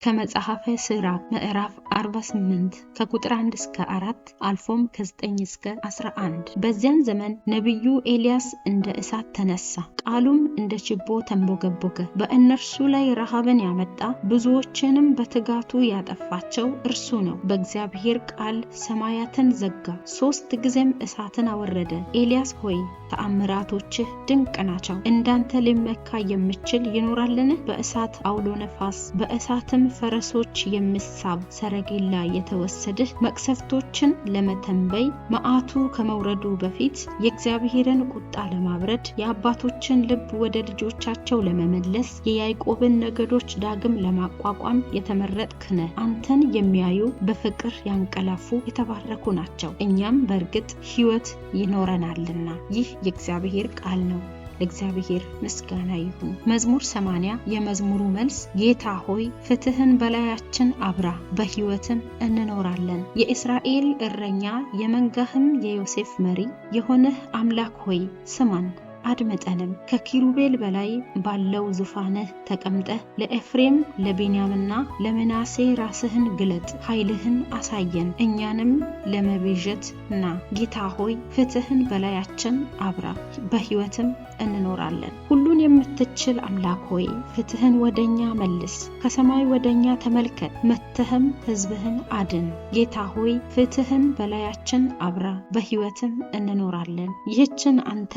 ከመጽሐፈ ሲራክ ምዕራፍ 48 ከቁጥር 1 እስከ 4 አልፎም ከ9 እስከ 11። በዚያን ዘመን ነቢዩ ኤልያስ እንደ እሳት ተነሳ፣ ቃሉም እንደ ችቦ ተንቦገቦገ። በእነርሱ ላይ ረሃብን ያመጣ፣ ብዙዎችንም በትጋቱ ያጠፋቸው እርሱ ነው። በእግዚአብሔር ቃል ሰማያትን ዘጋ፣ 3 ጊዜም እሳትን አወረደ። ኤልያስ ሆይ፣ ተአምራቶችህ ድንቅ ናቸው። እንዳንተ ሊመካ የሚችል ይኖራልን? በእሳት አውሎ ነፋስ፣ በእሳትም ፈረሶች የሚሳብ ሰረገላ የተወሰድህ፣ መቅሰፍቶችን ለመተንበይ፣ መዓቱ ከመውረዱ በፊት የእግዚአብሔርን ቁጣ ለማብረድ፣ የአባቶችን ልብ ወደ ልጆቻቸው ለመመለስ፣ የያዕቆብን ነገዶች ዳግም ለማቋቋም የተመረጥክ ነህ። አንተን የሚያዩ በፍቅር ያንቀላፉ የተባረኩ ናቸው፣ እኛም በእርግጥ ሕይወት ይኖረናልና። ይህ የእግዚአብሔር ቃል ነው። ለእግዚአብሔር ምስጋና ይሁን። መዝሙር 80። የመዝሙሩ መልስ፦ ጌታ ሆይ፣ ፍትህን በላያችን አብራ፣ በሕይወትም እንኖራለን። የእስራኤል እረኛ፣ የመንጋህም የዮሴፍ መሪ የሆንህ አምላክ ሆይ፣ ስማን፣ አድምጠንም። ከኪሩቤል በላይ ባለው ዙፋንህ ተቀምጠህ ለኤፍሬም፣ ለብንያምና ለምናሴ ራስህን ግለጥ፣ ኃይልህን አሳየን፣ እኛንም ለመቤዠት ና። ጌታ ሆይ፣ ፍትህን በላያችን አብራ፣ በሕይወትም እንኖራለን። ሁሉን የምትችል አምላክ ሆይ፣ ፍትህን ወደኛ መልስ፣ ከሰማይ ወደኛ ተመልከት፣ መጥተህም ሕዝብህን አድን። ጌታ ሆይ፣ ፍትህን በላያችን አብራ፣ በሕይወትም እንኖራለን። ይህችን አንተ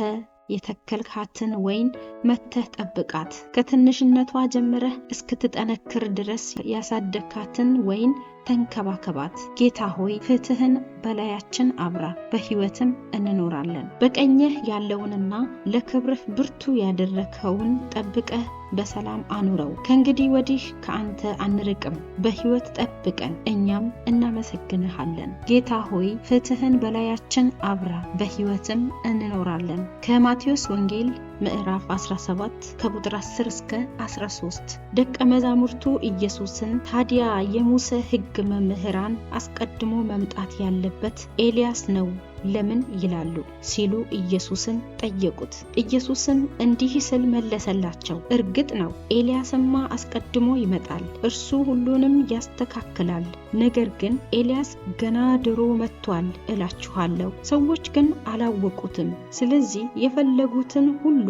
የተከልካትን ወይን መጥተህ ጠብቃት። ከትንሽነቷ ጀምረህ እስክትጠነክር ድረስ ያሳደግካትን ወይን ተንከባከባት። ጌታ ሆይ፣ ፍትህን በላያችን አብራ፣ በሕይወትም እንኖራለን። በቀኝህ ያለውንና ለክብርህ ብርቱ ያደረግኸውን ጠብቀህ በሰላም አኑረው። ከእንግዲህ ወዲህ ከአንተ አንርቅም፣ በሕይወት ጠብቀን፣ እኛም እናመሰግንሃለን። ጌታ ሆይ፣ ፍትህን በላያችን አብራ፣ በሕይወትም እንኖራለን። ከማቴዎስ ወንጌል ምዕራፍ 17 ከቁጥር 10 እስከ 13። ደቀ መዛሙርቱ ኢየሱስን፣ ታዲያ የሙሴ ሕግ መምህራን አስቀድሞ መምጣት ያለበት ኤልያስ ነው ለምን ይላሉ? ሲሉ ኢየሱስን ጠየቁት። ኢየሱስም እንዲህ ሲል መለሰላቸው፣ እርግጥ ነው፣ ኤልያስማ አስቀድሞ ይመጣል፣ እርሱ ሁሉንም ያስተካክላል። ነገር ግን ኤልያስ ገና ድሮ መጥቷል እላችኋለሁ፣ ሰዎች ግን አላወቁትም። ስለዚህ የፈለጉትን ሁሉ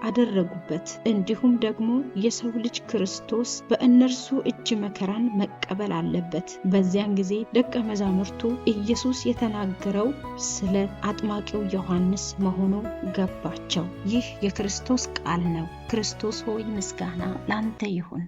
አደረጉበት። እንዲሁም ደግሞ የሰው ልጅ ክርስቶስ በእነርሱ እጅ መከራን መቀበል አለበት። በዚያን ጊዜ ደቀ መዛሙርቱ ኢየሱስ የተናገረው ስለ አጥማቂው ዮሐንስ መሆኑ ገባቸው። ይህ የክርስቶስ ቃል ነው። ክርስቶስ ሆይ፣ ምስጋና ላንተ ይሁን።